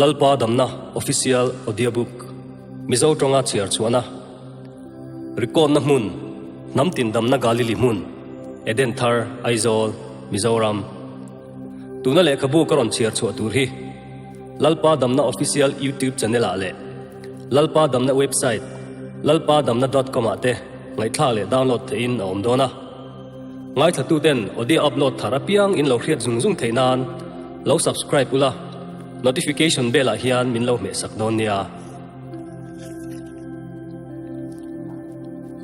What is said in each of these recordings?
Lalpa Damna Official Audiobook Mizo tawnga chhiar chhuahna Record-na hmun Hnam tin damna Galili hmun Eden Thar Aizawl Mizoram Tuna lehkhabu ka rawn chhiar chhuah tur hi Lalpa Damna Official YouTube channel ah leh Lalpa Damna website lalpadamna dot com ah te ngaihthlak leh download theihin a awm dawn a. Ngaithlatuten audio upload thar apiang in lo hriat zung zung theih nan lo subscribe ula, notification bell ah hian min lo hmeh sak dawn nia.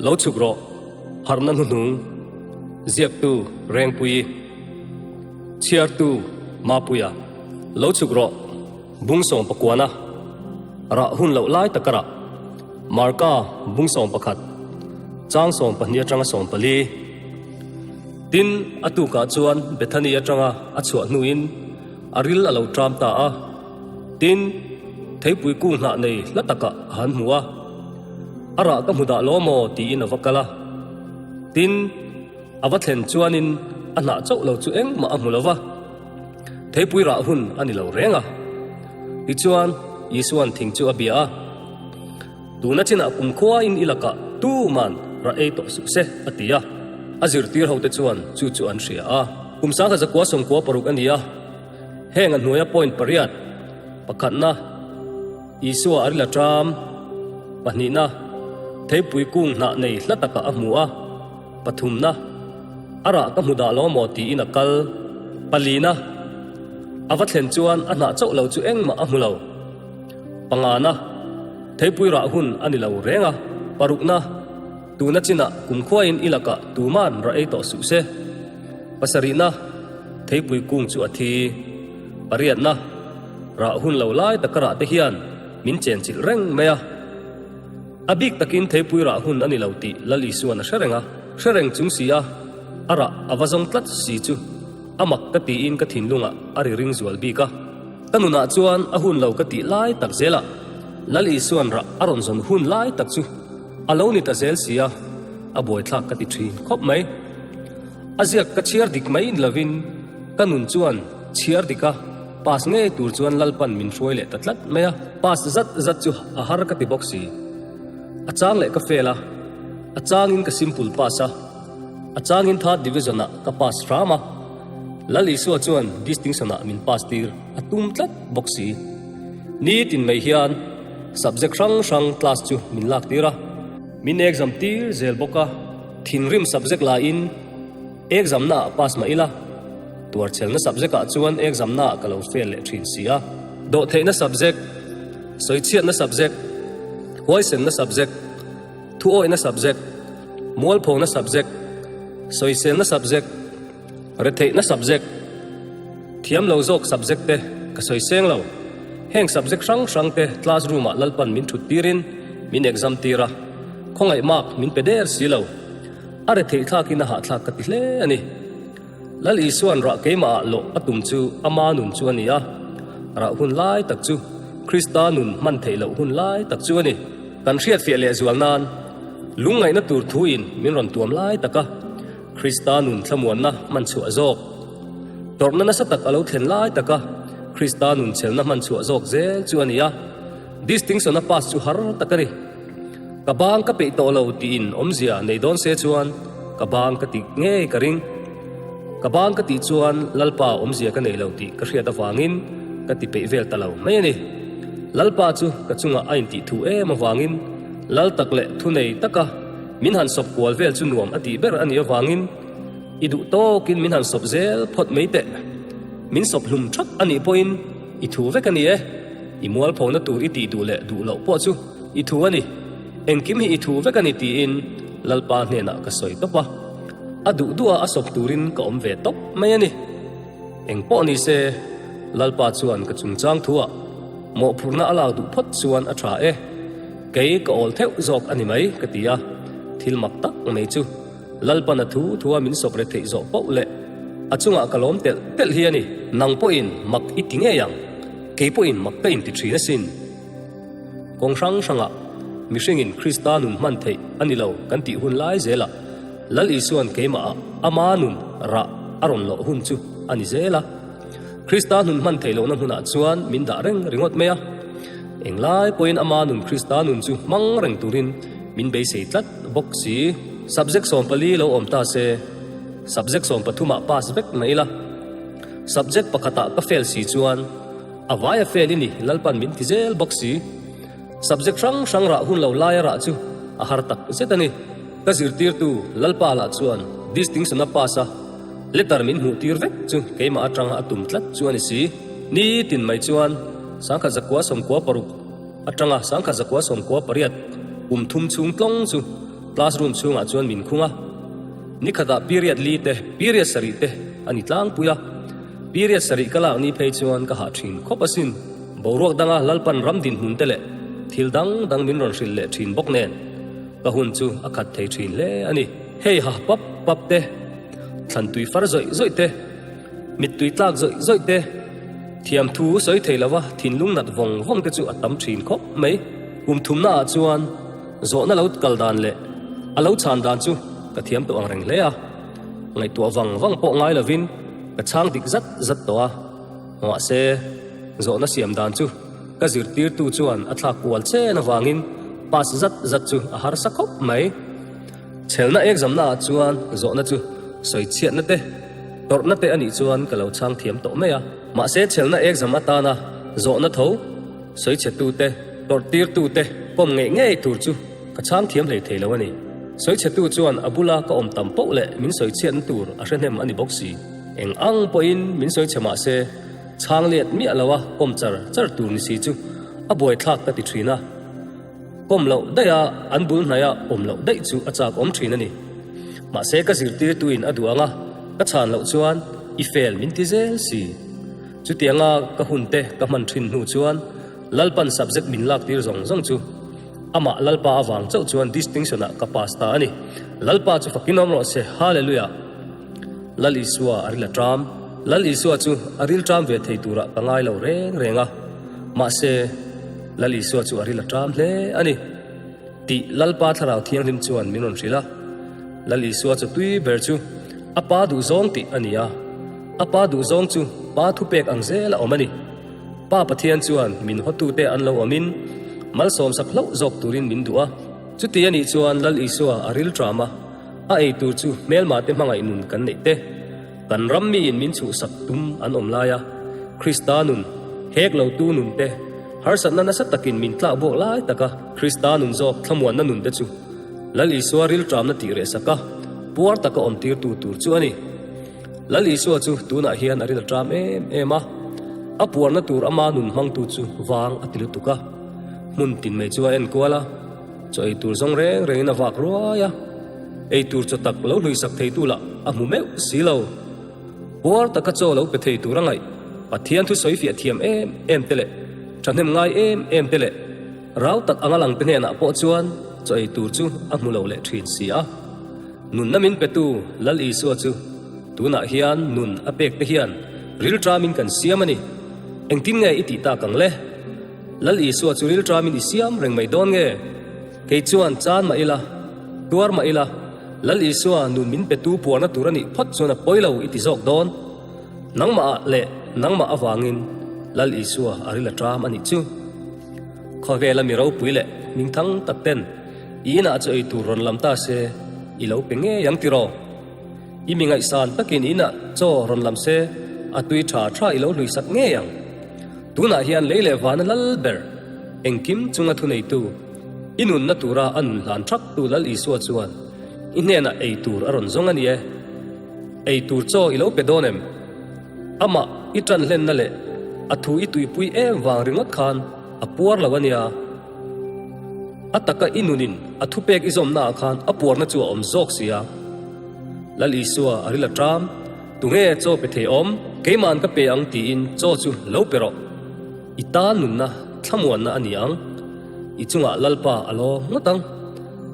Lo chhuk rawh, harhna hnuhnung, ziaktu Rengpuii, chhiartu Mapuia, lo chhuk rawh. Bung sawm pakuana rah hun loh lai taka rah Marka bung 11 chang 12 atanga 14. Tin, a tukah chuan Bethany atanga a chhuah hnuin a ril a lo ṭam ta a. Tin, theipui kung hnah nei hla takah a han hmu a, A rah ka hmu dah law maw? tiin a va kal a. Tin, a va thlen chuanin a hnah chauh lo chu engmah a hmu lo va. Theipui rah hun a ni lo reng a. Tichuan, Isua'n thing chu a bia a, Tuna chinah kumkhuain i lakah tuman rah ei tawh suh se, a ti a. A zirtir hote chuan chu chu an hria a. Kum sangha zakua sawmkua paruk a ni a. Heng a hnuaia point pariat, pakhatna, Isua a ril a ṭam, pahnihna, theipui kung hnah nei hla takah a hmu a, Pathumna, a rah ka hmu dah lo maw tiin a kal. Palina, a va thlen chuan a hnah chauh lo chu engmah a hmu lo. Pangana, theipui rah hun a ni lo reng a. Parukna, tuna chinah kumkhuain i lakah tuman rah ei tawh suh se. Pasarihna, theipui kung chu a thi. Pariatna, rah hun lo lai taka rah te hian min chenchilh reng mai a. A bik takin theipui rah hun a ni lo tih Lal Isua'n a hre reng a, hre reng chung si a, a rah a va zawng tlat si chu a mak ka tiin ka thinlungah a ri ring zual bik a. Ka nunah chuan a hun lo ka tih lai tak zelah Lal Isua'n rah a rawn zawn hun lai tak chu a lo ni ta zel si a, a buaithlak ka ti thin khawp mai. A ziak ka chhiar dik mai ni lovin ka nun chuan chhiar dik a, pass ngei tur chuan Lalpan min hruai leh ta tlat mai a. Pass zat zat chu a har ka ti bawk si. A chang leh ka fail a, a changin ka simple pass a, a changin third division ah ka pass hram a. Lal Isua chuan distinction ah min pass tir a tum tlat bawk si. Nitin mai hian subject hrang hrang class chu min lak tir a. Min exam tir zel bawk a, thinrim subject lahin exam na ah pass mah ila, tuarchhelna subject ah chuan exam na ah ka lo fail leh thin si a. Dawhtheihna subject, sawichhiatna subject, huaisenna subject, thuawihna subject, mualphona subject, sawiselna subject, Retheihna subject, thiam lo zawk subject te ka sawi seng lo. Heng subject hrang hrang te class room ah Lalpan min thut tirin min exam tir a, khawngaih mark min pe der si lo. A retheih thlakin a hahthlak ka ti hle a ni. Lal Isua'n rah keimah ah lawh a tum chu ama nun chu a ni a, rah hun lai tak chu Krista nun hman theih loh hun lai tak chu a ni. Kan hriatfiah lehzual nan lungngaihna tur thuin min rawn tuam lai tak a. Krista nun thlamuanna hman chhuah zawk. Tawrhna nasa tak a lo thlen lai taka Krista nun chhelna hman chhuah zawk zel chu a ni a, distinction a pass chu har tak a ni. Ka bang ka peih tawh lo tiin awmzia nei dawn se chuan ka bang ka tih ngei ka ring. Ka bang ka tih chuan Lalpa awmzia ka nei lo tih ka hriat avangin ka ti peih vel ta lo mai a ni. Lalpa chu ka chungah a intih thu em avangin Lal tak leh thunei taka Min han sawp kual vel chu nuam a tih ber a nih avangin i duh tawkin min han sawp zel phawt mai teh. Min sawp hlum thap a nih pawhin i thu vek a ni e. I mualphona tur i tih duh leh duh loh pawh chu i thu a ni. Engkim hi i thu vek a ni tiin Lalpa hnenah ka sawi tawp a. A duh duha a sawp turin ka awm ve tawp mai a ni. Eng pawh ni se, Lalpa chuan ka chungchang thuah mawhphurhna a lak duh phawt chuan a tha e. Kei ka awl theuh zawk a ni mai ka ti a, thil mak tak mai chu Lalpan a thu thua min sawp re theih zawh poh leh a chungah ka lawm telh telh hi a ni. Nang pawhin mak i ti ngei ang, kei pawhin mak ka inti thin asin. Kawng hrang hrangah mihringin Krista nun hman theih a ni lo kan tih hun lai zelah Lal Isua'n keimahah ama nun rah a rawn lawh hun chu a ni zel a. Krista nun hman theih lohna hmunah chuan min dah reng ringawt mai a. Englai pawhin ama nun Krista nun chu hmang reng turin min beisei tlat bawk si. Subject 14 lo awm ta se, subject 13 ah pass vek mai ila. Subject pakhatah ka fail si chuan a vaia fail i ni Lalpan min ti zel bawk si. Subject hrang hrang rah hun lo laia rah chu a har tak zet a ni. Ka zirtirtu Lalpa lah chuan distinction a pass a, letter min hmuh tir vek chu keimah atanga a tum tlat chu a ni si. Ni tin mai chuan 1996 atanga 1998 kum thum chhung tlawng chu classroom chhungah chuan min khung a. Ni khatah period li te, period sarih te a ni tlangpui a. Period sarih ka lak ni phei chuan ka hah thin khawp asin. Boruak danga Lalpan ram dinhmun te leh thil dang dang min rawn hrilh leh thin bawk nen ka hun chu a khat thei thin hle a ni. Hei ha pap pap te, thlan tui far zawih zawih te, mittui tlak zawih zawih te, thiam thu sawi thei lova thinlung nat vawng vawng te chu a tam thin khawp mai. Kum thumna ah chuan zawhna lo kal dan leh a lo chhan dan chu ka thiam tawh ang reng hle a, ngaihtuah vang vang pawh ngai lovin ka chhang dik zat zat tawh a. Mahse, zawhna siam dan chu ka zirtirtu chuan a thlak kual chen avangin pass zat zat chu a harsa khawp mai. Chhelna exam-na ah chuan zawhna chu sawi chhiatna te, tawrhna te a nih chuan ka lo chhang thiam tawh mai a. Mahse, chhelna exam atana zawhna tho sawi chhetu te, tawrh tirtu te pawm ngeih ngei tur chu ka chhang thiam hlei thei lo a ni. Sawi chhetu chuan a bula ka awm tam poh leh min sawi chhiatna tur a hre hnem a ni bawk si. Eng ang pawhin min sawi chhe mah se, chhang let miah lo a kawm char char tur ni si chu a buaithlak ka ti thin a. Kawm loh daih a an bul hnaia awm loh daih chu a chak awm thin a ni. Mahse ka zirtirtuin a duh ang a, ka chhan loh chuan i fail min ti zel si. Chutianga ka hun te ka hman thin hnu chuan Lalpan subject min lak tir zawng zawng chu amah Lalpa avang chauh chuan distinction ah ka pass ta a ni. Lalpa chu fakin awm rawh se. Hallelujah! Lal Isua a ril a ṭam. Lal Isua chu a ril ṭam ve thei turah ka ngai lo reng reng a, mahse, Lal Isua chu a ril a ṭam hle a ni tih Lalpa Thlarau Thianghlim chuan min rawn hrilh a. Lal Isua chu tui ber chu a Pa duhzawng tih a ni a, a Pa duhzawng chu Pa thupek ang zel a awm a ni. Pa Pathian chuan min hawtute an lo awmin malsawmsak hlauh zawk turin min duh a. Chuti a nih chuan Lal Isua a ril ṭam a. A ei tur chu hmelmate hmangaih nun kan neih te, kan ram miin min chhuhsak tum an awm lai a, Krista nun, hek lo tu nun te, harsatna nasa takin min tlak buak lai taka Krista nun zawk thlamuanna nun te chu Lal Isua rilṭamna tih reh saka puar taka awm tirtu tur chu a ni. Lal Isua chu tunah hian a ril a ṭam em em a, a puarna tur ama nun hmangtu chu vang a ti lutuk a, hmun tin mai chu a enkual a. Chaw ei tur zawng reng rengin a vak ruai a, ei tur chaw tak lo hluisak theitu lah a hmu meuh si lo. Puar taka chaw lo pe thei tur a ngaih Pathian thu sawi fiah thiam em em te leh thahnem ngai em em te leh rau tak anga lang te hnenah pawh chuan chaw ei tur chu a hmu lo leh thin si a. Nunna min petu Lal Isua chu tunah hian nun a pek te hian rilṭamin kan siam a ni. Engtin nge i tih tak ang le? Lal Isua chu rilṭamin i siam reng mai dawn nge? Kei chuan chan mah ila, tuar mah ila, Lal Isua nun min petu puarna tur a nih phawt chuan a pawi lo i ti zawk dawn. Nangmah ah leh nangmah avangin Lal Isua a ril a ṭam a nih chu. Khawvela mi ropui leh hmingthang tak ten i inah chu ei tur rawn lam ta se i lo pe ngei ang tiraw? I mi ngaihsan takin i inah chaw rawn lam se a tui ṭha ṭha i lo hluisak ngei ang. Tunah hian lei leh vana lal ber, engkim chunga thuneitu, i nunna tura a nun hlan thaktu Lal Isua chuan i hnenah ei tur a rawn zawng a ni e. Ei tur chaw i lo pe dawn em? Amah i ṭan hlenna leh a thu i tuipui em vang ringawt khan a puar lo a nia. A taka i nunin a thupek i zawmnaah khan a puarna chu a awm zawk si a. Lal Isua a ril a ṭam. Tunge chaw pe thei awm? Keima'n ka pe ang tiin chaw chu lo pe rawh. I tan nunna thlamuanna a ni ang. I chungah Lalpa a lawm ngawt ang.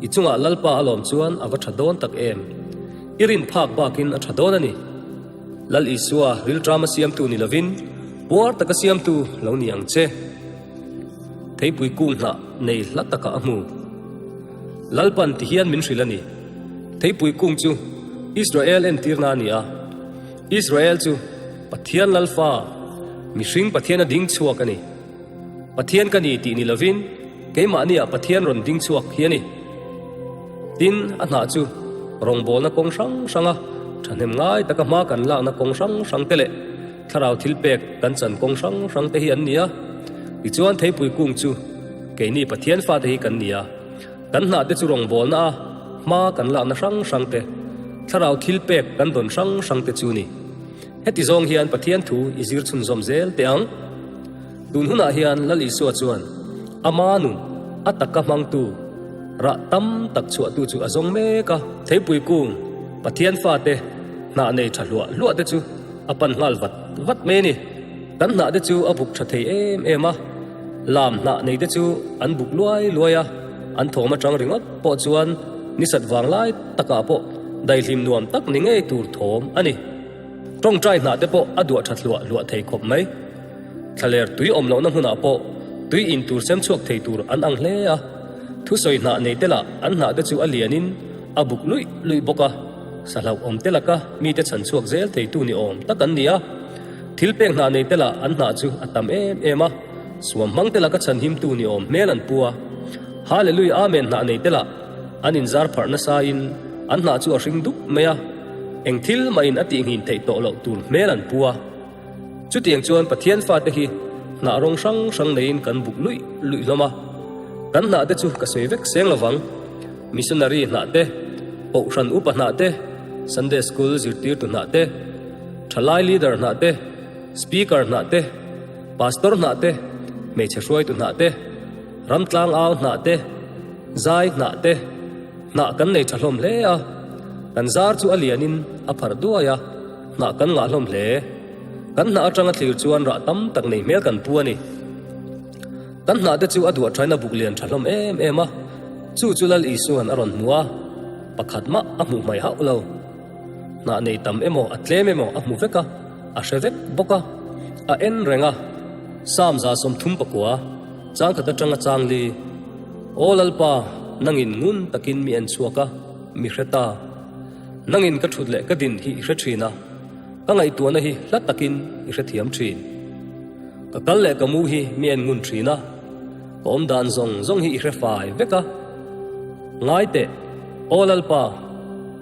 I chungah Lalpa a lawm chuan a va tha dawn tak em? I rin phak bakin a tha dawn a ni. Lal Isua rilṭama siamtu ni lovin puar taka siamtu lo ni ang che. Theipui kung hnah nei hla takah a hmu. Lalpan ti hian min hrilh a ni. Theipui kung chu Israel entirna a ni a. Israel chu Pathian Lalfa. Mihring Pathian a ding chhuak a ni. Pathian ka ni tih ni lovin keimahniah Pathian rawn ding chhuak hi a ni. Tin, a hnah chu rawngbawlna kawng hrang hranga thahnem ngai taka hma kan lakna kawng hrang hrang te leh thlarau thilpek kan chan kawng hrang hrang te hi an ni a. Tichuan theipui kung chu keini Pathian fate hi kan ni a. Kan hnah te chu rawngbawlna a hma kan lakna hrang hrang te, thlarau thilpek kan dawn hrang hrang te chu ni. Heti zawng hian Pathian thu i zir chhunzawm zel teh ang. Tun hunah hian Lal Isua chuan ama nun a taka hmangtu, rah tam tak chhuahtu chu a zawng mek a. Theipui kung Pathian fate hnah nei tha hluah hluah te chu a pan nghal vat vat mai a ni. Kan hnah te chu a buk tha thei em em a, lam hnah nei te chu an buk luai luai a, an thawm atang ringawt pawh chuan nisat vang lai takah pawh daihlim nuam tak ni ngei tur thawm a ni. Tawngtai hnah te pawh a duah tha hluah hluah thei khawp mai. Thlaler tui awm lohna hmunah pawh tui in tur sem chhuak thei tur an ang hle a. Thusawi hnah nei te lah an hnah te chu a lianin a buk luih luih bawk a, sahlauh awm te laka mite chhan chhuak zel theitu ni awm tak an ni a. Thil pek hnah nei te lah an hnah chu a tam em em a, suam hmang te laka chhan himtu ni awm hmel an pu a. Hallelui Amen hnah nei te lah an inzar pharh nasain an hnah chu a hring dup mai a. Eng thil mahin a tihnghin theih tawh loh tur hmel an pu a. Chutiang chuan Pathian fate hi hnah rawng hrang hrang neiin kan buk luih luih hlawm a. Kan hnah te chu ka sawi vek seng lovang. Missionary hnah te, Kohhran upa hnah te, Sunday School zirtirtu hnah te, Thalai leader hnah te, Speaker hnah te, Pastor hnah te, hmeichhe hruaitu hnah te, ramtlang au hnah te, zai hnah te, Hnah kan nei tha hlawm hle a, kan zar chu a lianin a pharh duai a, hnah kan ngah hlawm hle. Kan hnah atanga thlir chuan rah tam tak nei hmel kan pu a ni. Kan hnah te chu a duah thain a buk lian tha hlawm em em a, chu chu Lal Isuan a rawn hmu a, pakhat mah a hmuh hmai hauh lo. Hnah nei tam emaw a tlem emaw a hmu vek a, a hre vek bawk a, a en reng a. Psalm 34, changkhat atanga changli. Aw Lalpa, nangin ngun takin mi en chhuak a, mi hre ta. Nangin ka thut leh ka din hi i hre thin a, ka ngaihtuahna hi hla takin i hrethiam thin. Ka kal leh ka mu hi mi en ngun thin a, ka awm dan zawng zawng hi i hre fai vek a. Ngai teh, Aw Lalpa,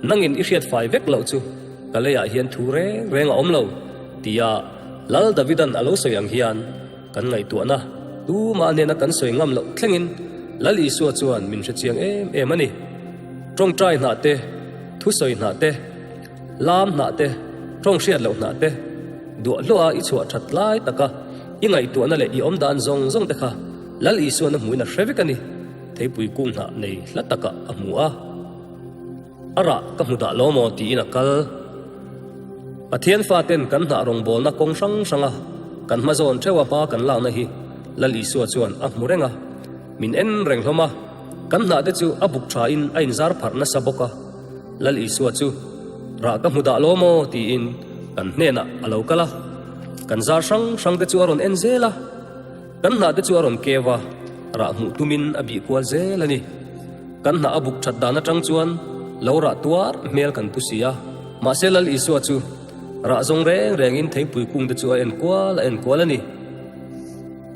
nangin i hriat fai vek loh chu ka leiah hian thu reng reng a awm lo, tia Lal Davidan a lo sawi ang hian, Kan ngaihtuahna tumah nena kan sawi ngam loh thlengin Lal Isua chuan min hrechiang em em a ni. Tawngtai hnah te, thusawi hnah te, lam hnah te, tawng hriat loh hnah te, duah hluaha i chhuah that lai taka i ngaihtuahna leh i awmdan zawng zawng te kha Lal Isuan a hmuhin a hre vek a ni. Theipui kung hnah nei hla takah a hmu a. A rah ka hmu dah lo maw tiin a kal. Pathian faten kan hnah rawngbawlna kawng hrang hranga kan hmazawn theuha hma kan lakna hi Lal Isua chuan a hmu reng a, min en reng hlawm a, kan hnah te chu a buk thain a inzar pharh nasa bawk a. Lal Isua chu rah ka hmu dah lo maw tiin kan hnenah a lo kal a, kan zar hrang hrang te chu a rawn en zel a. Kan hnah te chu a rawn keu a, rah hmuh tumin a bih kual zel a ni. Kan hnah a buk that dan atang chuan lo rah tuar hmel kan pu si a. Mahse Lal Isua chu rah zawng reng rengin theipui kung te chu a en kual a en kual a ni.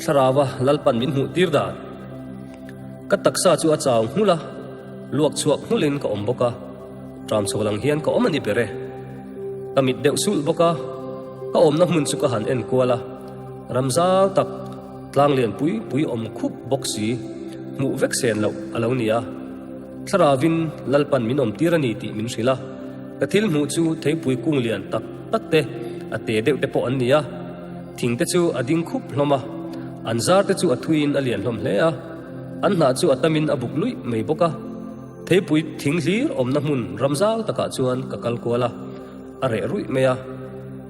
Thlarauva Lalpan min hmuh tir dan. Ka taksa chu a chau nghulh a, luak chhuak nghulhin ka awm bawk a, ṭam chho lang hian ka awm a ni ber e. Ka mit deuh sulh bawk a, ka awmna hmun chu ka han en kual a. Ram zau tak, tlang lian pui pui awm khup bawk si, hmuh vek sen loh a lo ni a. Thlaravin Lalpan min awm tir a ni tih min hrilh a. Ka thil hmuh chu theipui kung lian tak tak te, a te deuh te pawh an ni a. Thing te chu a ding khup hlawm a, an zar te chu a thuiin a lian hlawm hle a. An hnah chu a tamin a buk luih mai bawk a. Theipui thing hlir awmna hmun ram zau takah chuan ka kal kual a. A reh ruih mai a,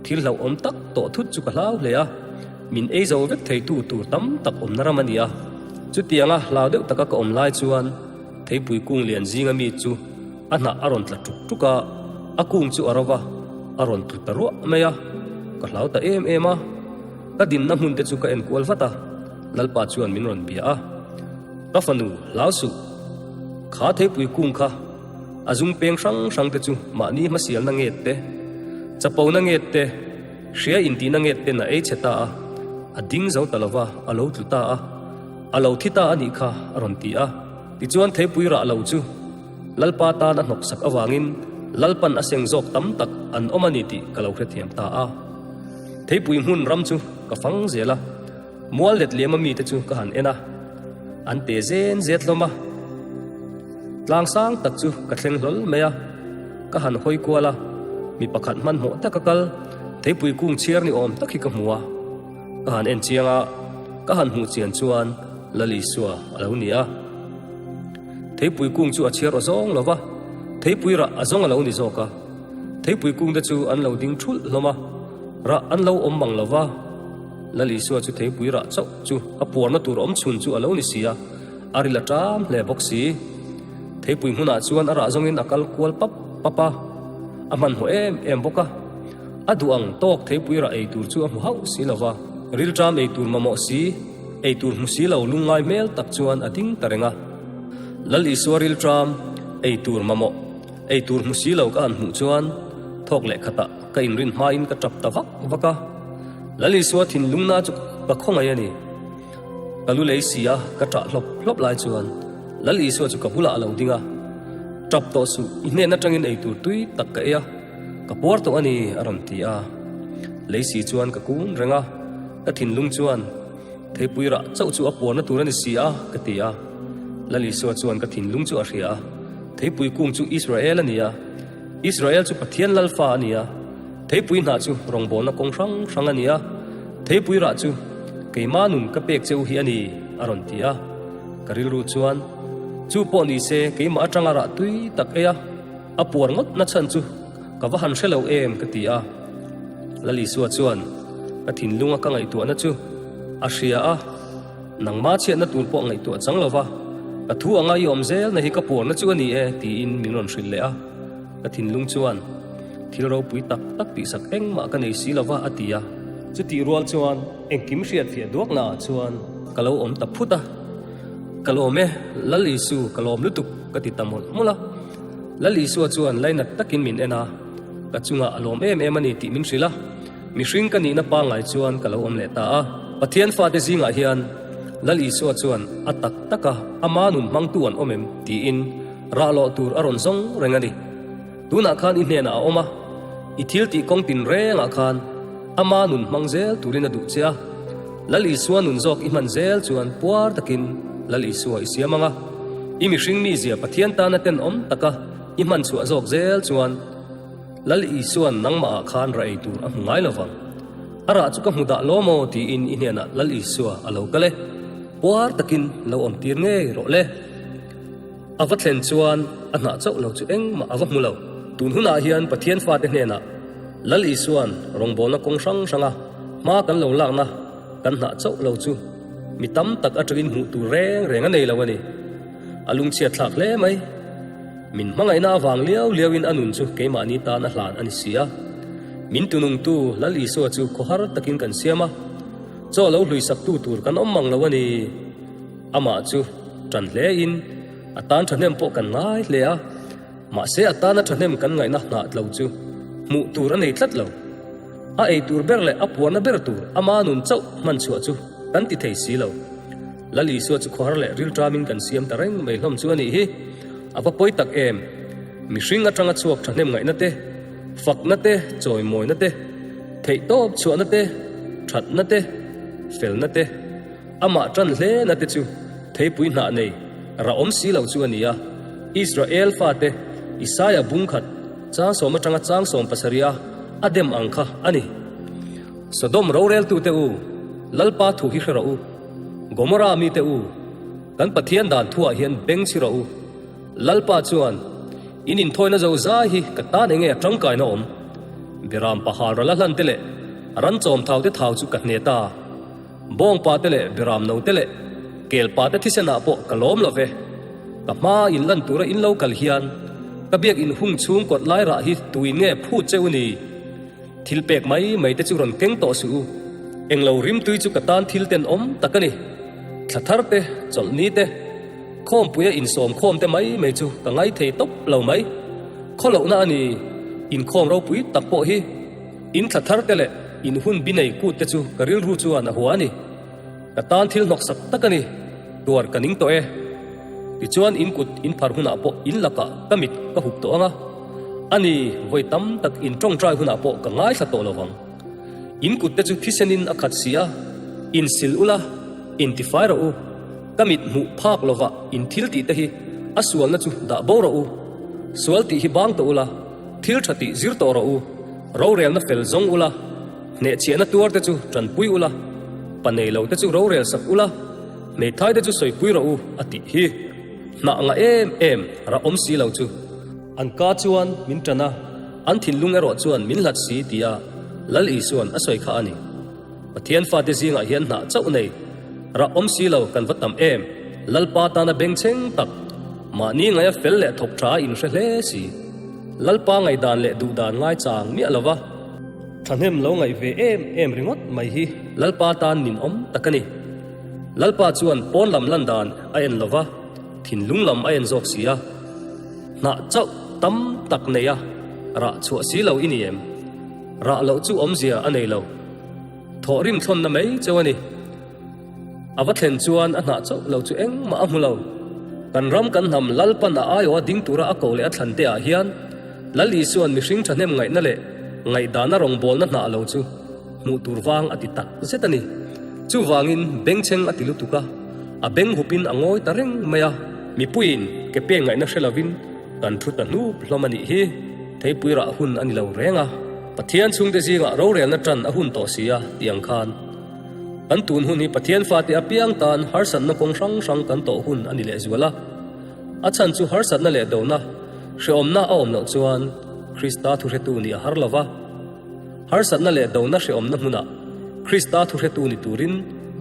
thil hlauhawm tak tawh thut chu ka hlau hle a, min ei zo vek theitu tur tam tak awmna ram a ni a. Chutianga hlau deuh taka ka awm lai chuan theipui kung lian zinga mi chu a hnah a rawn tla tuk tuk a, a kung chu a ro va, a rawn tlu ta ruah mai a, ka hlau ta em em a. Ka dinna hmun te chu ka en kual vat a, Lalpa chuan min rawn bia a, Ka fanu, hlau suh, kha theipui kung kha, A zum peng hrang hrang te chu mahni hmasialna nget te, chapona nget te, hria intihna nget ten a ei chhe ta a. A ding zo ta lo va, a lo tlu ta a. A lo thi ta a nih kha, a rawn ti a. Tichuan theipui rah lo chu Lalpa tan a hnawksak avangin Lalpan a seng zawk tam tak an awm a ni tih ka lo hrethiam ta a. Theipui hmun ram chu ka fang zel a, mual let liam a mite chu ka han en a, an te zen zet hlawm a. Tlang sang tak chu ka thleng hlawl mai a, ka han hawi kual a, mi pakhat hmanhmawh taka kal theipui kung chhiar ni awm tak hi ka hmu a. Ka han en chiang a, ka han hmuh chian chuan Lal Isua a lo ni a. Theipui kung chu a chhiar aw zawng lo va, theipui rah a zawng a lo ni zawk a. Theipui kung te chu an lo ding thulh hlawm a, rah an lo awm mang lo va. Lal Isua chu theipui rah chauh chu a puarna tur awm chhun chu a lo ni si a, a ril a ṭam hle bawk si. Theipui hmunah chuan a rah zawngin a kal kual pap pap a, a hmanhmawh em em bawk a. A duh ang tawk theipui rah ei tur chu a hmu hauh si lo va, rilṭam ei tur mamawh si, ei tur hmu si lo lungngai hmel tak chuan a ding ta reng a. Lal Isua rilṭam ei tur mamawh, ei tur hmu si lo ka han hmuh chuan thawk leh khatah ka inrin hmain ka ṭap ta vak vak a. Lal Isua thinlungna chu ka khawngaih a ni. Ka lu lei si a, ka ṭah hlawp hlawp lai chuan Lal Isua chu ka bulah a lo ding a, Ṭap tawh suh, i hnen aṭangin ei tur tui tak ka ei a, Ka puar tawh a ni, a rawn ti a. Leisi chuan ka kun reng a, ka thinlung chuan theipui rah chauh chu a puarna tur a ni si a, ka ti a. Lal Isua chuan ka thinlung chu a hria a, theipui kung chu Israel a ni a, Israel chu Pathian Lalfa a ni a, theipui hnah chu rawngbawlna kawng hrang hrang a ni a, theipui rah chu keima nun ka pek che u hi a ni, a rawn ti a. Ka rilru chuan, Chu pawh ni se keimah atanga rah tui tak ei a, A puar ngawt na chhan chu ka va han hre lo em ka ti a. Lal Isua chuan ka thinlunga ka ngaihtuahna chu a hria a, nangma chhiatna tur pawh ngaihtuah chang lo va, ka thu anga i awm zelna hi ka puarna chu a ni e tiin min rawn hrilh leh a. Ka thinlung chuan thil ropui tak tak tihsak engmah ka nei si lo va a ti a. Chutih rual chuan engkim hriatfiah duaknaah chuan ka lo awm ta phut a. Ka lawm e, Lal Isu ka lawm lutuk ka ti ta mawlh mawlh a. Lal Isua chuan lainat takin min en a, ka chungah a lawm em em a ni tih min hrilh a, mihring ka nihna pangngai chuan ka lo awm leh ta a. Pathian fate zingah hian Lal Isua chuan a tak taka ama nun hmangtu an awm em tiin rah lawh tur a rawn zawng reng a ni. Tunah khan i hnenah a awm a, i thil tih kawng tin rengah khan ama nun hmang zel turin a duh che a. Lal Isua nun zawk i hman zel chuan puar takin Lal Isua i siam ang a, i mihring mizia Pathian tana tenawm taka i hman chhuah zawk zel chuan Lal Isua'n nangmahah khan rah ei tur a hmu ngai lo vang. A rah chu ka hmu dah law maw tiin i hnenah Lal Isua a lo kal e, puar takin lo awm tir ngei rawh le. A va thlen chuan a hnah chauh lo chu engmah a va hmu lo. Tun hunah hian Pathian fate hnenah Lal Isua'n rawngbawlna kawng hrang hranga hma kan lo lakna kan hnah chauh lo chu mi tam tak atangin hmuh tur reng reng a nei lo a ni. A lungchhiat thlak hle mai. Min hmangaihna avang liau liauin a nun chu keimahni tan a hlan a ni si a. Min tunungtu Lal Isua chu khawhar takin kan siam a, chaw lo hluisaktu tur kan awm mang lo a ni. Amah chu ṭan hlein a tan ṭhahnem pawh kan ngai hle a, mahse a tana ṭhahnem kan ngaihna hnah tlo chu hmuh tur a nei tlat lo. A ei tur ber leh a puarna ber tur ama nun chauh hman chhuah chu kan ti thei si lo. Lal Isua chu khawhar leh rilṭamin kan siam ta reng mai hlawm chu a nih hi. A va pawi tak em! Mihring aṭanga chhuak ṭhahnem ngaihna te, fakna te, chawimawina te, theihtawp chhuahna te, ṭhatna te, felna te, Amah ṭan hle na te chu theipui hnah nei rah awm si lo chu a ni a. Israel fate Isaia bung khat changsawm aṭanga changsawm pasarih a a dem ang kha a ni. Sodom roreltute u, Lalpa thu hi hre rawh u. Gomorra mite u, kan Pathian dan thuah hian beng chhi rawh u. Lalpa chuan, In inthawina zo zai hi ka tan enge a tangkaina awm? Beram pahal ral a hlan te leh ran chawm thau te thau chu ka hne ta. Bawngpa te leh Beram no te leh Kelpa te thisenah pawh ka lawm lo ve. Ka hma in lan tura in lo kal hian ka biak in hung chhung kawt lai rah hi tuin nge phut che u ni? Thil pek mai mai te chu rawn keng tawh suh u. Englo rimtui chu ka tan thil tenawm tak a ni. Thla thar te, chawlhni te, khawmpuia insawm khawm te mai mai chu ka ngai thei tawp lo mai. Khawlohna a ni, inkhawm ropui tak pawh hi. In thla thar te leh. in hun bi nei kut te chu ka rilru chuan a hua a ni. Ka tan thil hnawksak tak a ni, tuar ka ning tawh e. Tichuan in kut in phar hunah pawh in lakah ka mit ka hup tawh ang a, a ni, vawi tam tak in tawngtai hunah pawh ka ngaithla tawh lo vang. In kut te chu thisenin a khat si a, in sil ula, in tifai rawh u. Ka mit hmuh phak lovah in thil tih te hi a sualna chu dah bo rawh u. Sual tih hi bang tawh ula, thil tha tih zir tawh rawh u. Rorelna fel zawng ula, hnehchhiahna tuar te chu tanpui ula, pa nei lo te chu rorel sak ula, hmeithai te chu sawipui rawh u a tih hi. Hnah ngah em em rah awm si lo chu. An ka chuan min tan a, an thinlung erawh chuan min hlat si tia Lal Isua'n a sawi kha a ni. Pathian fate zingah hian hnah chauh nei, rah awm si lo kan va tam em? Lalpa tana bengchheng tak, mahni ngaia fel leh thawk tha a inhre hle si. Lalpa ngaihdan leh duhdan ngaichang miah lova thahnem lo ngaih ve em em ringawt mai hi Lalpa tan ninawm tak a ni. Lalpa chuan pawn lam lan dan a en lova, thinlung lam a en zawk si a. Hnah chauh tam tak nei a, rah chhuah si lo i ni em? Rah loh chu awmzia a nei lo. Thawh rim thlawnna mai cheu a ni. A va thlen chuan a hnah chauh lo chu engmah a hmu lo. Kan ram kan hnam Lalpan a aiawha ding tura a ko leh a thlan te ah hian Lal Isua'n mihring thahnem ngaihna leh ngaihdana rawngbawlna hnah lo chu hmuh tur vang a ti tak zet a ni. Chuvangin bengchheng a ti lutuk a, a beng hupin a ngawi ta reng mai a. Mipuiin ke peng ngaihna hre lovin Kan thu ta hnup hlawm a nih hi, theipui rah hun a ni lo reng a, Pathian chhungte zingah rorelna tan a hun tawh si a tih ang khan. Kan tun hun hi Pathian fate apiang tan harsatna kawng hrang hrang kan tawh hun a ni lehzual a. A chhan chu harsatna leh dona, hrehawmna a awm loh chuan Krista thuhretu nih a har lo va. Harsatna leh dona hrehawmna hmunah Krista thuhretu ni turin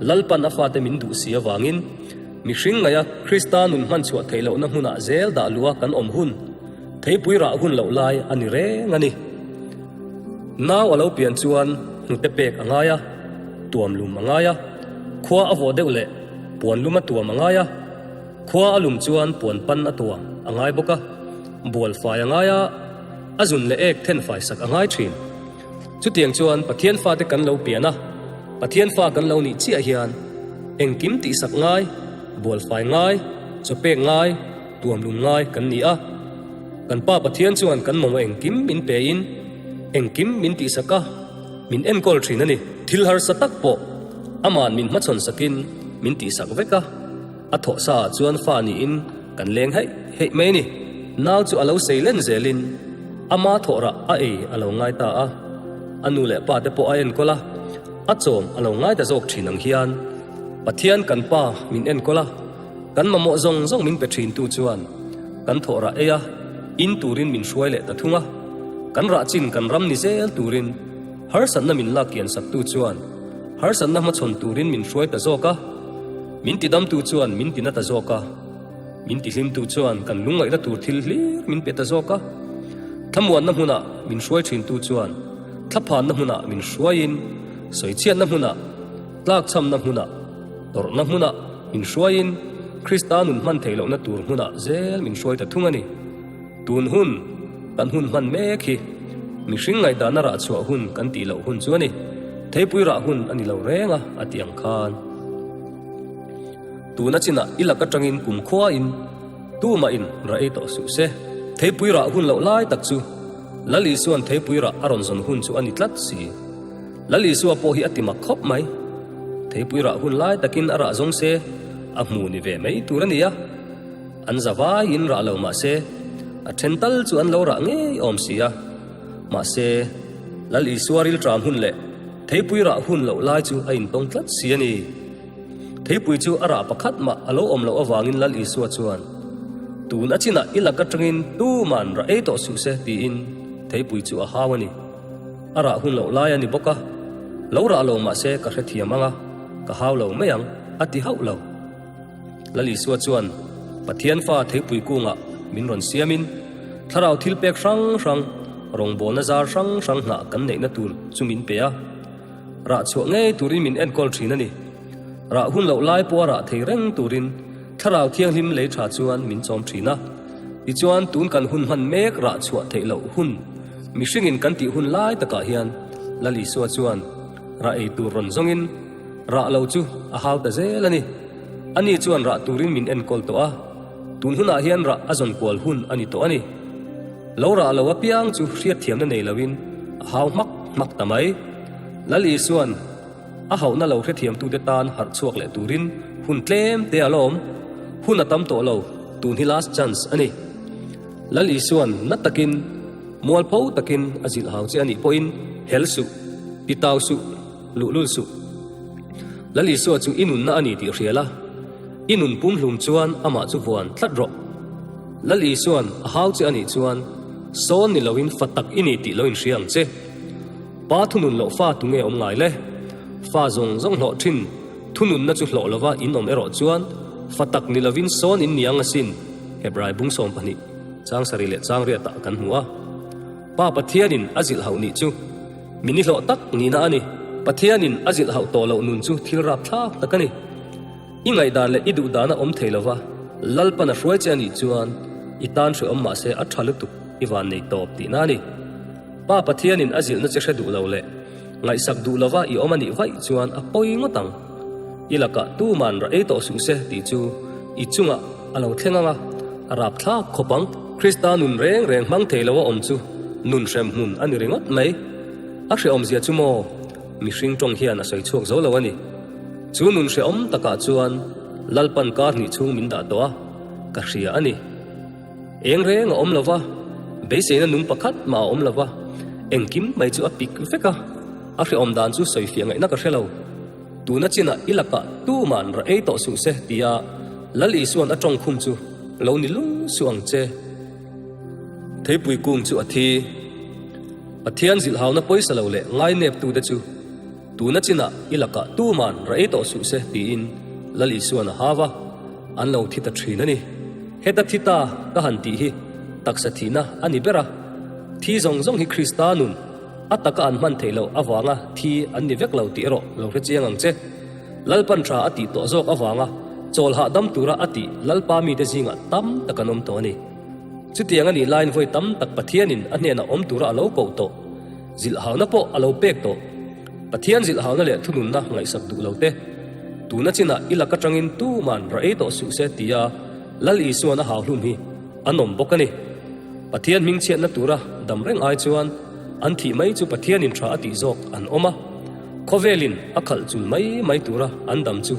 Lalpan a fate min duh si avangin, Mihring ngaia Krista nun hman chhuah theih lohna hmunah zel dah luha kan awm hun, theipui rah hun loh lai a ni reng a ni. Nau a lo pian chuan hnute pek a ngai a, tuam lum a ngai a, khua a vawh deuh leh puan lum a tuam a ngai a, khua a lum chuan puan pan a tuam a ngai bawk a, bual fai a ngai a, a zun leh ek then fai sak a ngai thin. Chutiang chuan Pathian fate kan lo pian a, Pathian fa kan lo nih chiah hian engkim tihsak ngai, bualfai ngai, chawpek ngai, tuamlum ngai kan ni a. Kan Pa Pathian chuan kan mamawh engkim min pein, engkim min tihsak a, min enkawl thin a ni. Thil harsa tak pawh Ama'n min hmachhawn sakin min tihsak vek a, a thawhsa ah chuan fa niin kan leng heih heih mai a ni. Nau chu a lo sei len zelin ama thawhrah a ei a lo ngai ta a, a nu leh pa te pawh a enkawl a, a chawm a lo ngai ta zawk thin ang hian Pathian kan Pa min enkawl a, kan mamawh zawng zawng min pe thin tu chuan kan thawhrah ei a, in turin min hruai leh ta thung a, kan rah chin kan ram ni zel turin harsatna min lak kian sak tu chuan harsatna hmachhawn turin min hruai ta zawk a, min tidamtu chuan min tina ta zawk a. Min tihlimtu chuan kan lungngaihna tur thil hlir min pe ta zawk a. Thlamuanna hmunah min hruai thintu chuan thlaphanna hmunah min hruaiin, sawichhiatna hmunah, tlakchhamna hmunah, tawrhna hmunah min hruaiin Krista nun hman theih lohna tur hmunah zel min hruai ta thung a ni. Tun hun, kan hun hman mek hi mihring ngaihdanna rah chhuah hun kan tih loh hun chu a ni. Theipui rah hun a ni lo reng a, a ti ang khan. Tuna chinah i lak atangin kum khuain tumahin rah ei tawh suh se. Theipui rah hun loh lai tak chu Lal Isua'n theipui rah a rawn zawn hun chu a ni tlat si. Lal Isua pawh hi a ti mak khawp mai. Theipui rah hun lai takin a rah zawng se a hmu ni ve mai tur a ni a. An za vaiin rah lo mah se a then tal chu an lo rah ngei awm si a. Mahse, Lal Isua rilṭam hun leh theipui rah hun loh lai chu a intawng tlat si a ni. Theipui chu a rah pakhat mah a lo awm loh avangin Lal Isua chuan, Tun a chinah i lak atangin tuman rah ei tawh suh se tiin theipui chu a hau a ni. A rah hun loh lai a ni bawk a, lo rah lo mah se ka hrethiam ang a, ka hau lo mai ang, a ti hauh lo. Lal Isua chuan Pathian fa theipui kungah min rawn siamin thlarau thil pek hrang hrang, rawngbawlna zar hrang hrang hnah kan neihna tur chu min pe a. Rah chhuah ngei turin min enkawl thin a ni. Rah hun loh lai pawha rah thei reng turin Thlarau Thianghlim lei tha chuan min chawm thin a. Tichuan tun kan hun hman mek rah chhuah theih loh hun, mihringin kan tih hun lai takah hian Lal Isua chuan rah ei tur rawn zawngin rah lo chu a hau ta zel a ni. Ani chuan rah turin min enkawl tawh a, tun hunah hian rah a zawn kual hun a ni tawh a ni. Lo rah lo apiang chu hriatthiamna nei loin a hau hmak hmak ta mai. Lal Isua'n a hauhna lo hrethiamtute tan harh chhuak leh turin hun tlem te a lawm. Hun a tam tawh lo, tun hi last chance a ni. Lal Isua'n na takin, mualpho takin a zilh hau che a nih pawhin hel suh, titau suh, luhlul suh. Lal Isua chu i nunna a ni tih hria la, i nun pumhlum chuan amah chu vuan tlat rawh. Lal Isua'n a hau che a nih chuan sawn ni loin fa tak i ni tih lo inhria ang che. Pa thunun loh fa tu nge awm ngai le? Fa zawng zawng hlawh thin thununna chu hlawh lova in awm erawh chuan fa tak ni lovin sawn in ni ang asin, Hebrai bung 12, chang sarih leh chang riatah kan hmu a. Pa Pathianin a zilh hauh nih chu mi ni hlawh tak nihna a ni. Pathianin a zilh hauh tawh loh nun chu thil rapthlak tak a ni. I ngaihdan leh i duhdan a awm thei lova, Lalpan a hruai che a nih chuan i tan hrehawm mahse a tha lutuk i van nei tawp tihna a ni. Pa Pathianin a zilhna che hre duh lo leh ngaihsak duh lova i awm a nih vaih chuan a pawi ngawt ang. I lakah tuman rah ei tawh suh se tih chu i chungah a lo thleng ang a, a rapthlak khawp ang. Krista nun reng reng hmang thei lo a awm chu nun hrem hmun a ni ringawt mai. A hrehawmzia chu maw? Mihring tawng hian a sawi chhuak zo lo a ni. Chu nun hrehawm takah chuan Lalpan kar hnih chhung min dah tawh a, ka hria a ni. Eng reng a awm lo va, beiseina nung pakhat mah a awm lo va, engkim mai chu a pik vek a, a hrehawm dan chu sawi fiah ngaihna ka hre lo. Tuna chinah i lakah tuman rah ei tawh suh se tia Lal Isua'n a tawng khum chu lo ni lung suh ang che. Theipui kung chu a thi. Pathian zilhhauna pawisa lo leh ngaineptute chu Tuna chinah i lakah tuman rah ei tawh suh se tiin Lal Isua'n a hau a, an lo thi ta thin a ni. Heta thi ta ka han tih hi taksa thihna a ni ber a, thi zawng zawng hi Krista nun a taka an hman theih loh avanga thi an ni vek lo tih erawh lo hre chiang ang che. Lalpan tha a tih tawh zawk avanga chawl hahdam tura a tih Lalpa mite zingah tam tak an awm tawh a ni. Chutiang a nih laiin vawi tam tak Pathianin a hnenah awm tura a lo koh tawh. Zilhhauna pawh a lo pek tawh. Pathian zilhhauna leh thununna ngaihsak duh lo te, tuna chinah i lak atangin tuman rah ei tawh suh se tia Lal Isuan a hauhlum hi an awm bawk a ni. Pathian hmingchhiatna tura dam reng ai chuan an thih mai chu Pathianin tha a tih zawk an awm a, khawvelin a khalh chul mai mai tura an dam chu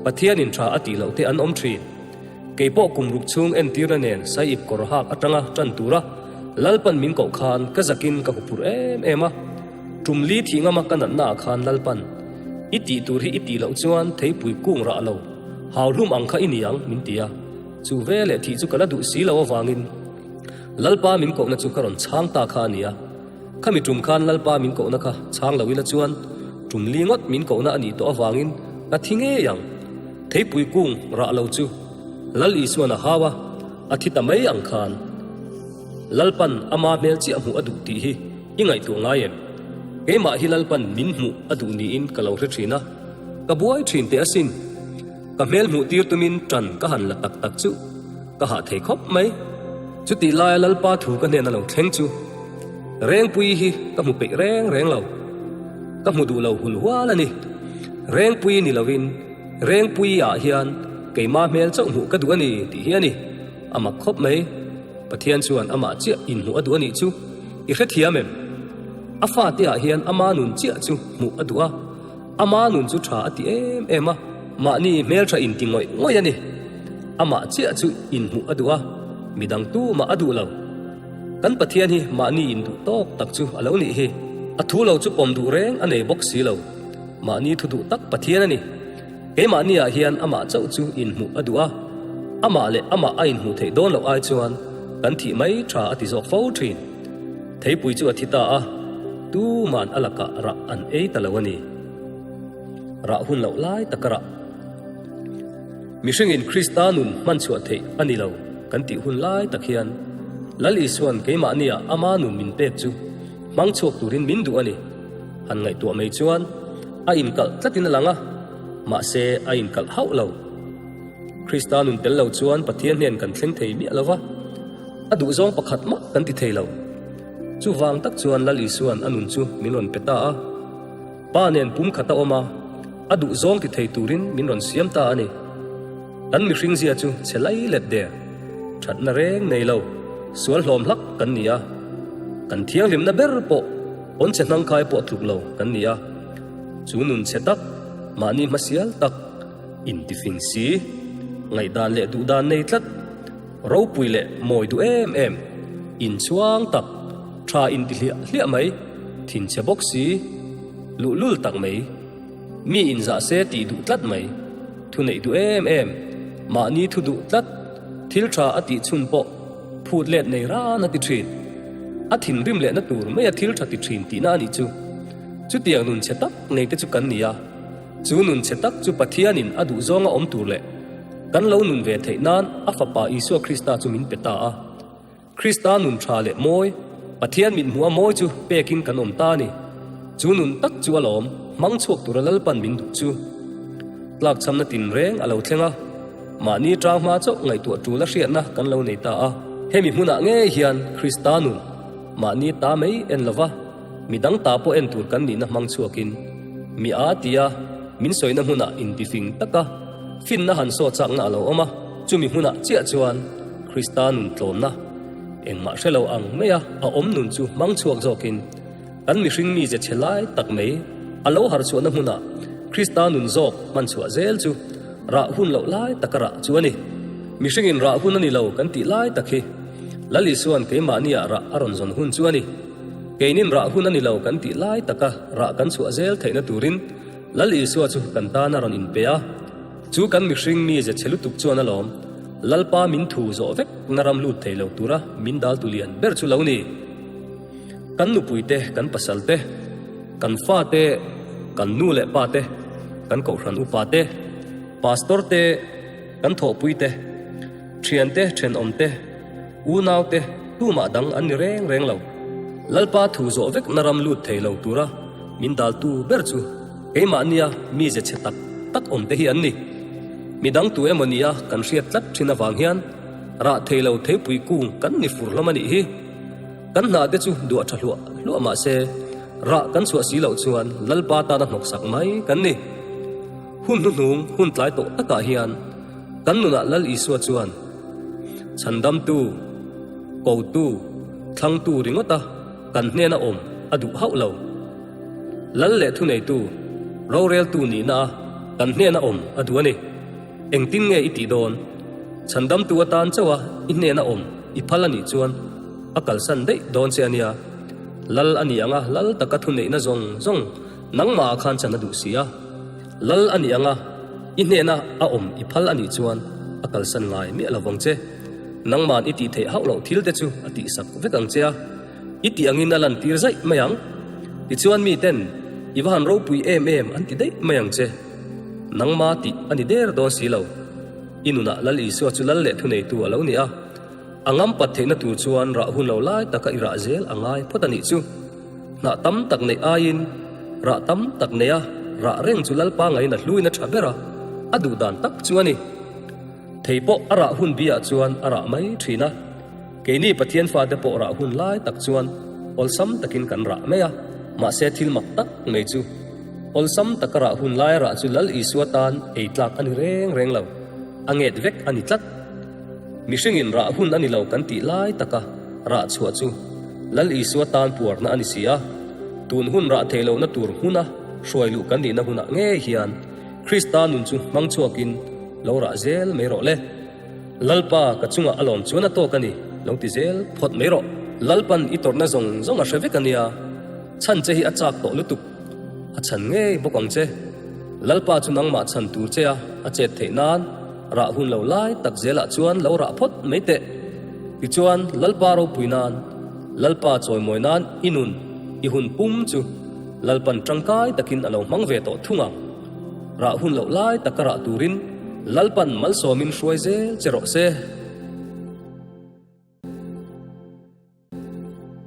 Pathianin tha a tih loh te an awm thin. Kei pawh kum ruk chhung entirna nen Saiip kawr hak atanga tan tura Lalpan min koh khan ka zakin ka huphurh em em a. Tum li thih ngama ka natna ah khan Lalpan, I tih tur hi i tih loh chuan theipui kung rah lo, hau hlum ang kha i ni ang, min ti a. Chu veleh thih chu ka la duh si lo avangin Lalpa min kohna chu ka rawn chhang ta kha a ni a. Khami tum khan Lalpa min kohna kha chhang lo ila chuan tum li ngawt min kohna a nih tawh avangin ka thi ngei ang. Theipui kung rah lo chu Lal Isuan a hau a, a thi ta mai ang khan. Lalpan ama hmel chiah hmuh a duh tih hi i ngaihtuah ngai em? Keimah hi Lalpan min hmuh a duh niin ka lo hre thin a, ka buai thin teh asin. Ka hmel hmuh tir tumin tan ka han la tak tak chu ka hah thei khawp mai. Chutih laia Lalpa thu ka hnen a lo thleng chu Rengpuii hi ka hmu peih reng reng lo. Ka hmu duh lo hul hual a ni. Rengpuii ni lovin Rengpuii ah hian keimah hmel chauh hmuh ka duh a ni tih hi a ni. A mak khawp mai. Pathian chuan amah chiah inhmuh a duh a nih chu i hrethiam em? A fate ah hian ama nun chiah chu hmuh a duh a. Ama nun chu tha a ti em em a, mahni hmeltha inti ngawih ngawih a ni. Amah chiah chu inhmuh a duh a, midang tumah a duh lo. Kan Pathian hi mahni induh tawk tak chu a lo nih hi. A thu lo chu pawm duh reng a nei bawk si lo. Mahni thu duh tak Pathian a ni. Keimahniah hian amah chauh chu inhmuh a duh a, amah leh amah a inhmuh theih dawn loh ai chuan kan thih mai tha a ti zawk fo thin. Theipui chu a thi ta a, tuman a lakah rah an ei ta lo a ni. Rah hun loh lai taka rah. Mihringin Krista nun hman chhuah theih a ni lo kan tih hun lai tak hian Lal Isua'n keimahniah ama nun min pek chu hmang chhuak turin min duh a ni. Han ngaihtuah mai chuan a inkalh tlatin a lang a, mahse a inkalh hauh lo. Krista nun tel lo chuan Pathian hnen kan thleng thei miah lo va. A duhzawng pakhat mah kan ti thei lo. Chuvang tak chuan Lal Isua'n a nun chu min rawn pe ta a. Pa nen pum khat a awm a, a duh zawng ti thei turin min rawn siam ta a ni. Kan mihring zia chu chhe lai let der, thatna reng nei lo, sual hlawm hlak kan ni a. Kan thianghlimna ber pawh pawn chhe hnangkhai pawh tluk lo kan ni a. Chu nun chhe tak, mahni hmasial tak, intifing si, ngaihdan leh duhdan nei tlat, ropui leh mawi duh em em, inchhuang tak, tha inti hliah hliah mai, thinchhe bawk si, luhlul tak mai, mi inzah se tih duh tlat mai, thu neih duh em em, mahni thu duh tlat, thil tha a tih chhun pawh phut let nei ran a ti thin. A thinrim lehna tur maia thil tha ti thin tihna a nih chu. Chutiang nun chhe tak nei te chu kan ni a. Chu nun chhe tak chu Pathianin a duh zawnga awm tur leh kan lo nun ve theih nan a Fapa Isua Krista chu min pe ta a. Krista nun tha leh mawi, Pathian mithmuha mawi chu pekin kan awm ta a ni. Chu nun tak chu alawm hmang chhuak tura Lalpan min duh chu. Tlakchhamna tinreng a lo thleng a, mahni tang hma chauh ngaihtuah tul a hriatna kan lo nei ta a. Hemi hmunah ngei hian Krista nun mahni ta mai en lova, Midang ta pawh en tur kan nihna hmang chhuakin mi a tia min sawina hmunah intifing taka finna han saw chakna a lo awm a, chumi hmunah chiah chuan Krista nun tlawmna engmah hre lo ang maia a awm nun chu hmang chhuak zawkin kan mihring mize chhe lai tak mai a lo harhchhuahna hmunah Krista nun zawk hman chhuah zel chu rah hun loh lai taka rah chu a ni. Mihringin rah hun a ni lo kan tih lai tak hi Lal Isua'n keimahniah rah a rawn zawn hun chu a ni. Keinin rah hun a ni lo kan tih lai taka rah kan chhuah zel theihna turin Lal Isua chu kan tan a rawn inpe a. Chu kan mihring mize chhe lutuk chuan alawm Lalpa min thu zawh vek na ram lut thei lo tura min dal tu lian ber chu lo ni. Kan nupui te, kan pasal te, kan fa te, kan nu leh pa te, kan kohhran upa te, pastor te, kan thawhpui te, thian te, thenawm te, Unau te, tumah dang an ni reng reng lo. Lalpa thu zawh vek na ram lut thei lo tura min daltu ber chu keimahnia mize chhe tak tak awm te hi an ni. Midang tu emaw nia kan hriat tlat thin avang hian rah thei lo theipui kung kan ni fur hlawm a nih hi. Kan hna te chu duah tha hluah hluah mah se rah kan chhuah si loh chuan Lalpa tana hnawksak mai kan ni. Hun hnuhnung hun tlai tawh takah hian kan nunah Lal Isua chuan Chhandamtu, kotu, thlangtu ringawta kan hnena awm a duh hauh lo. Lal leh thuneitu, roreltu nihna a kan hnena awm a duh a ni. Engtin nge i tih dawn? Chhandamtu atan chauha i hnena awm i phal a nih chuan a kalsan daih dawn che a nia. Lal a ni ang a, lal taka thuneihna zawng zawng nangmahah khan chan a duh si a. Lal a nih anga i hnena a awm i phal a nih chuan a kalsan ngai miah lo vang che. Nangman i tih theih hauh loh thil te chu a tihsak vek ang che a, i tih angin a lantir zaih mai ang. Tichuan mi ten i va han ropui em em an ti daih mai ang che. Nangma tih a ni der dawn si lo. I nunah Lal Isua chu lal leh thuneitu a lo ni a, a ngampat theihna tur chuan rah hun lo lai taka i rah zel a ngai phawt a nih chu. Hnah tam tak neih aiin rah tam tak neih a, rah reng chu Lalpa ngaiin a hluin a tha ber a, a duh dan tak chu a ni. Thei pawh a rah hun biah chuan a rah mai thin a, keini Pathian fate pawh rah hun lai tak chuan awlsam takin kan rah mai a, mahse thil mak tak mai chu awlsam taka rah hun laia rah chu Lal Isua tan ei tlak a ni reng reng lo, a nget vek a ni tlat. Mihringin rah hun a ni lo kan tih lai taka rah chhuah chu Lal Isua tan puarna a ni si a, tun hun rah theih lohna tur hmuna hruai luh kan nihna hunah ngei hian Krista nun chu hmang chhuakin lo rah zel mai rawh le. Lalpa ka chungah a lawm chuan a tawk a ni, lo ti zel phawt mai rawh. Lalpan i tawrhna zawng zawng a hre vek a nia, chhan che hi a chak tawh lutuk. A chhan ngei bawk ang che. Lalpa chu nangmah chhan tur che a a chet theih nan rah hun lo lai tak zelah chuan lo rah phawt mai teh. Tichuan, Lalpa ropui nan, Lalpa chawimawi nan i nun, i hun pum chu Lalpan tangkai takin a lo hmang ve tawh thung ang. Rah hun loh lai taka rah turin Lalpan malsawmin hruai zel che rawh se.